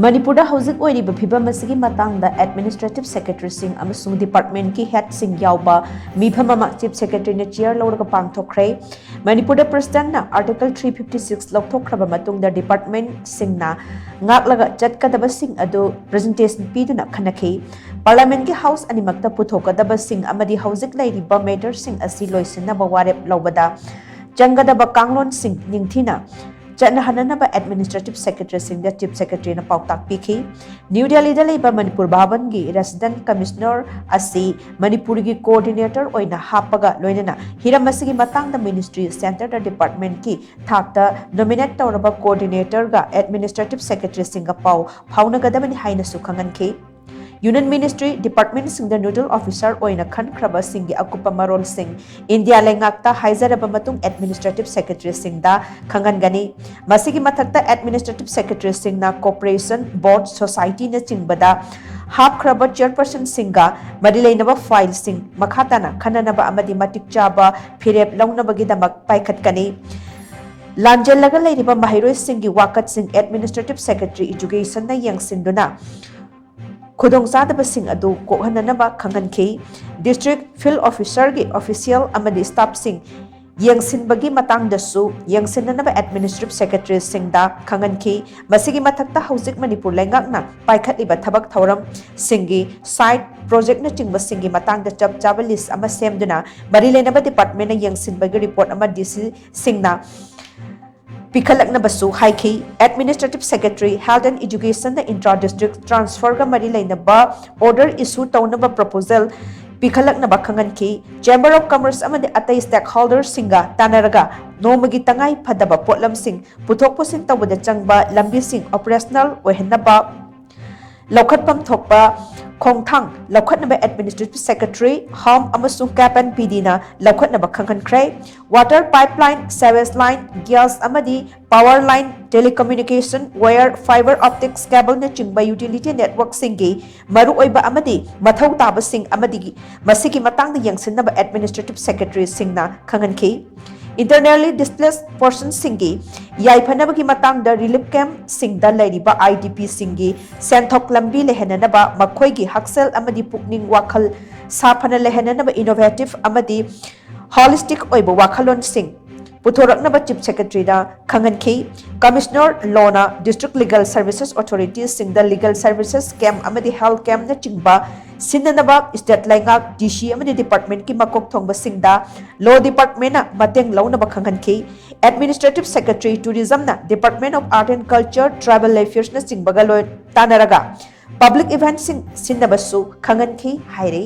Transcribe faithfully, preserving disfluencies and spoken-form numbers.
ꯃꯅꯤꯄꯨꯔꯗ ꯍꯧꯖꯤꯛ ꯑꯣꯏꯔꯤꯕ ꯐꯤꯕꯝ ꯑꯁꯤꯒꯤ ꯃꯇꯥꯡꯗ administrative secretaryꯁꯤꯡ ꯑꯃꯁꯨꯡ departmentꯀꯤ headꯁꯤꯡ ꯌꯥꯎꯕ ꯃꯤꯐꯝ ꯑꯃ Chief Secretaryꯅ chair ꯂꯧꯔꯒ ꯄꯥꯡꯊꯣꯛꯈ꯭ꯔꯦ꯫ ꯃꯅꯤꯄꯨꯔꯗ Presidentꯅ Article three fifty six ꯂꯧꯊꯣꯛꯈ꯭ꯔꯕ ꯃꯇꯨꯡꯗ departmentꯁꯤꯡꯅ ꯉꯥꯛꯂꯒ ꯆꯠꯀꯗꯕꯁꯤꯡ ꯑꯗꯨ presentation ꯄꯤꯗꯨꯅ ꯈꯟꯅꯈꯤ꯫ Parliamentꯀꯤ house ꯑꯅꯤꯃꯛꯇ ꯄꯨꯊꯣꯛꯀꯗꯕꯁꯤꯡ ꯑꯃꯗꯤ ꯍꯧꯖꯤꯛ ꯂꯩꯔꯤꯕ matterꯁꯤꯡ ꯑꯁꯤ ꯂꯣꯏꯁꯤꯟꯅꯕ ꯋꯥꯔꯦꯞ ꯂꯧꯕꯗ ꯆꯪꯒꯗꯕ ꯀꯥꯡꯂꯣꯟꯁꯤꯡ ꯅꯤꯡꯊꯤꯅ ꯆꯠꯅꯍꯟꯅꯅꯕ administrative secretaryꯁꯤꯡꯗ Chief Secretaryꯅ ꯄꯥꯎꯇꯥꯛ ꯄꯤꯈꯤ꯫ ꯅ꯭ꯌꯨ ꯗꯦꯜꯂꯤꯗ ꯂꯩꯕ ꯃꯅꯤꯄꯨꯔ ꯚꯥꯕꯟꯒꯤ resident commissioner ꯑꯁꯤ ꯃꯅꯤꯄꯨꯔꯒꯤ coordinator ꯑꯣꯏꯅ ꯍꯥꯞꯄꯒ ꯂꯣꯏꯅꯅ ꯍꯤꯔꯝ ꯑꯁꯤꯒꯤ ꯃꯇꯥꯡꯗ ministry, centreꯗ departmentꯀꯤ ꯊꯥꯛꯇ nominate ꯇꯧꯔꯕ coordinatorꯒ administrative secretaryꯁꯤꯡꯒ ꯄꯥꯎ ꯐꯥꯎꯅꯒꯗꯕꯅꯤ ꯍꯥꯏꯅꯁꯨ ꯈꯪꯍꯟꯈꯤ꯫ Union ministry, departmentꯁꯤꯡꯗ nodal officer ꯑꯣꯏꯅ ꯈꯟꯈ꯭ꯔꯕꯁꯤꯡꯒꯤ ꯑꯀꯨꯞꯄ ꯃꯔꯣꯜꯁꯤꯡ ꯏꯟꯗꯤꯌꯥ ꯂꯩꯉꯥꯛꯇ ꯍꯥꯏꯖꯔꯕ ꯃꯇꯨꯡ administrative secretaryꯁꯤꯡꯗ ꯈꯪꯍꯟꯒꯅꯤ꯫ ꯃꯁꯤꯒꯤ ꯃꯊꯛꯇ administrative secretaryꯁꯤꯡꯅ corporation, board, societyꯅꯆꯤꯡꯕꯗ ꯍꯥꯞꯈ꯭ꯔꯕ chairpersonꯁꯤꯡꯒ ꯃꯔꯤ ꯂꯩꯅꯕ fileꯁꯤꯡ ꯃꯈꯥ ꯇꯥꯅ ꯈꯟꯅꯅꯕ ꯑꯃꯗꯤ ꯃꯇꯤꯛ ꯆꯥꯕ ꯐꯤꯔꯦꯞ ꯂꯧꯅꯕꯒꯤꯗꯃꯛ ꯄꯥꯏꯈꯠꯀꯅꯤ꯫ ꯂꯥꯟꯖꯦꯜꯂꯒ ꯂꯩꯔꯤꯕ ꯃꯍꯩꯔꯣꯏꯁꯤꯡꯒꯤ ꯋꯥꯀꯠꯁꯤꯡ administrative secretary educationꯅ ꯌꯦꯡꯁꯤꯟꯗꯨꯅ ꯈꯨꯗꯣꯡꯆꯥꯗꯕꯁꯤꯡ ꯑꯗꯨ ꯀꯣꯛꯍꯟꯅꯅꯕ ꯈꯪꯍꯟꯈꯤ꯫ District field officerꯒꯤ official ꯑꯃꯗꯤ staffꯁꯤꯡ ꯌꯦꯡꯁꯤꯟꯕꯒꯤ ꯃꯇꯥꯡꯗꯁꯨ ꯌꯦꯡꯁꯤꯟꯅꯅꯕ administrative secretaryꯁꯤꯡꯗ ꯈꯪꯍꯟꯈꯤ꯫ ꯃꯁꯤꯒꯤ ꯃꯊꯛꯇ ꯍꯧꯖꯤꯛ ꯃꯅꯤꯄꯨꯔ ꯂꯩꯉꯥꯛꯅ ꯄꯥꯏꯈꯠꯂꯤꯕ ꯊꯕꯛ ꯊꯧꯔꯝꯁꯤꯡꯒꯤ site projectꯅꯆꯤꯡꯕꯁꯤꯡꯒꯤ ꯃꯇꯥꯡꯗ ꯆꯞ ꯆꯥꯕ list ꯑꯃ ꯁꯦꯝꯗꯨꯅ ꯃꯔꯤ ꯂꯩꯅꯕ departmentꯅ ꯌꯦꯡꯁꯤꯟꯕꯒꯤ report ꯑꯃ DCꯁꯤꯡꯅ ꯄꯤꯈꯠꯂꯛꯅꯕꯁꯨ ꯍꯥꯏꯈꯤ꯫ Administrative secretary, health and educationꯗ intra district transferꯒ ꯃꯔꯤ ꯂꯩꯅꯕ order issue ꯇꯧꯅꯕ proposal ꯄꯤꯈꯠꯂꯛꯅꯕ ꯈꯪꯍꯟꯈꯤ꯫ Chamber of Commerce ꯑꯃꯗꯤ ꯑꯇꯩ stakeholderꯁꯤꯡꯒ ꯇꯥꯟꯅꯔꯒ ꯅꯣꯡꯃꯒꯤ ꯇꯉꯥꯏ ꯐꯗꯕ ꯄꯣꯠꯂꯝꯁꯤꯡ ꯄꯨꯊꯣꯛ ꯄꯨꯁꯤꯟ ꯇꯧꯕꯗ ꯆꯪꯕ ꯂꯝꯕꯤꯁꯤꯡ operational ꯑꯣꯏꯍꯟꯅꯕ ꯂꯧꯈꯠꯐꯝ ꯊꯣꯛꯄ ꯈꯣꯡꯊꯥꯡ ꯂꯧꯈꯠꯅꯕ administrative secretary, home ꯑꯃꯁꯨꯡ cap and PDꯅ ꯂꯧꯈꯠꯅꯕ ꯈꯪꯍꯟꯈ꯭ꯔꯦ꯫ Water pipeline, sewage line, gas ꯑꯃꯗꯤ power line, telecommunication wire, fiber optics cableꯅꯆꯤꯡꯕ utility networkꯁꯤꯡꯒꯤ ꯃꯔꯨꯑꯣꯏꯕ ꯑꯃꯗꯤ ꯃꯊꯧ ꯇꯥꯕꯁꯤꯡ ꯑꯃꯗꯤ ꯃꯁꯤꯒꯤ ꯃꯇꯥꯡꯗ ꯌꯦꯡꯁꯤꯟꯅꯕ administrative secretaryꯁꯤꯡꯅ ꯈꯪꯍꯟꯈꯤ꯫ Internally displaced personꯁꯤꯡꯒꯤ ꯌꯥꯏꯐꯅꯕꯒꯤ ꯃꯇꯥꯡꯗ relief campꯁꯤꯡꯗ ꯂꯩꯔꯤꯕ IDPꯁꯤꯡꯒꯤ ꯁꯦꯟꯊꯣꯛ ꯂꯝꯕꯤ ꯂꯩꯍꯟꯅꯅꯕ ꯃꯈꯣꯏꯒꯤ ꯍꯛꯁꯦꯜ ꯑꯃꯗꯤ ꯄꯨꯛꯅꯤꯡ ꯋꯥꯈꯜ ꯁꯥꯐꯅ ꯂꯩꯍꯟꯅꯅꯕ innovative ꯑꯃꯗꯤ holistic ꯑꯣꯏꯕ ꯋꯥꯈꯜꯂꯣꯟꯁꯤꯡ ꯄꯨꯊꯣꯔꯛꯅꯕ Chief Secretaryꯗ ꯈꯪꯍꯟꯈꯤ꯫ Commissioner Lawꯅ District Legal Services Authoritiesꯁꯤꯡꯗ legal services camp ꯑꯃꯗꯤ health campꯅꯆꯤꯡꯕ ꯁꯤꯟꯅꯅꯕ state ꯂꯩꯉꯥꯛ, DC ꯑꯃꯗꯤ departmentꯀꯤ ꯃꯀꯣꯛ ꯊꯣꯡꯕꯁꯤꯡꯗ law departmentꯅ ꯃꯇꯦꯡ ꯂꯧꯅꯕ ꯈꯪꯍꯟꯈꯤ꯫ Administrative Secretary Tourismꯅ Department of Art and Culture, Tribal Affairsꯅꯆꯤꯡꯕꯒ ꯂꯣꯏ ꯇꯥꯟꯅꯔꯒ public eventꯁꯤꯡ ꯁꯤꯟꯅꯕꯁꯨ ꯈꯪꯍꯟꯈꯤ ꯍꯥꯏꯔꯤ꯫